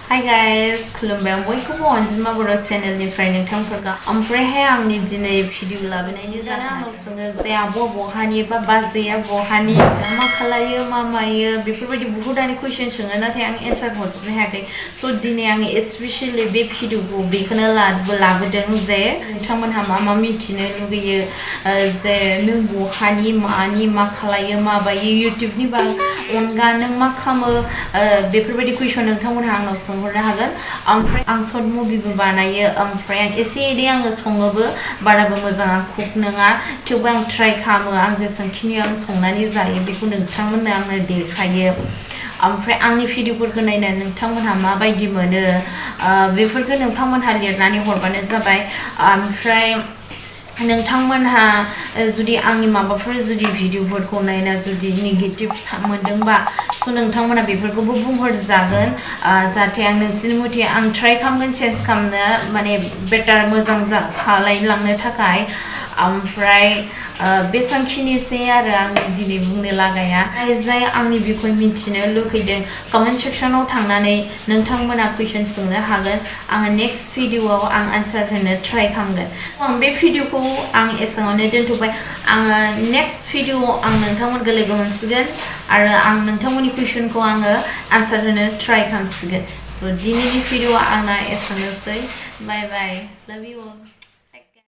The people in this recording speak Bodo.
Hi guys, खुलुमबाय बयखौबो अनजिमा बर' चेनेलनिफ्राय नोंथांफोरखौ ओमफ्रायहाय आंनि दिनै भिडिअ लाबोनायनि जाहोना आंनाव सोङो जे आब' बहानि बा बाजैया बहानि मा खालायो मा मायो बेफोरबायदि बुहुदानि कुइसन सोङो नाथाय आं एन्सार हरजोबनो हायाखै स' दिनै आं स्पेसियेलि बे भिडिअखौ बेखौनो लाबोदों जे नोंथांमोनहा मा मिथिनो लुगैयो जे नों बहानि मानि मा खालायो माबायो इउटिउबनि अनगा नों मा खालामो बेफोरबायदि कुइसन नोंथांमोनहा आंनाव सोंहरनो हागोन ओमफ्राय आं शर्ट मुभिबो बानायो ओमफ्राय आं एसे एनै आङो सङोबो बाराबो मोजां आं कुक नङा थेवबो आं ट्राइ खालामो आं जेसेबांखिनि आं संनानै जायो बेखौ नोंथांमोननो आंनो देखायो ओमफ्राय आंनि भिडिअफोरखौ नायनानै नोंथांमोनहा माबायदि मोनो बेफोरखौ नोंथांमोनहा लिरनानै हरबानो जाबाय ओमफ्राय नोंथांमोनहा जुदि आंनि माबाफोर जुदि भिडिअफोरखौ नायना जुदि नेगेटिभ मोनदोंबा स' नोंथांमोना बेफोरखौबो बुंहरजागोन जाहाथे आं नोंसिनि मथे आं ट्राइ खालामगोन चेन्ज खालामनो माने बेटार मोजां खालायलांनो थाखाय ओमफ्राय बेसांखिनिसै आरो आंनि दिनै बुंनो लागाया जाय आंनि बिखय मिथिनो लुगैदों कमेन्ट सेक्सनाव थांनानै नोंथांमोना कुइसन सोंनो हागोन आङो नेक्स्ट भिडिअआव आं आन्सार होनो ट्राइ खालामगोन बे भिडिअखौ आं एसेयावनो दोनथ'बाय आङो नेक्स्ट भिडिअआव आं नोंथांमोनखौ लोगो मोनसिगोन आरो आं नोंथांमोननि कुइसनखौ आङो आन्सार होनो ट्राइ खालामसिगोन स' दिनैनि भिडिअआ आंना एसेनोसै बाय बाय लाभ इउ अल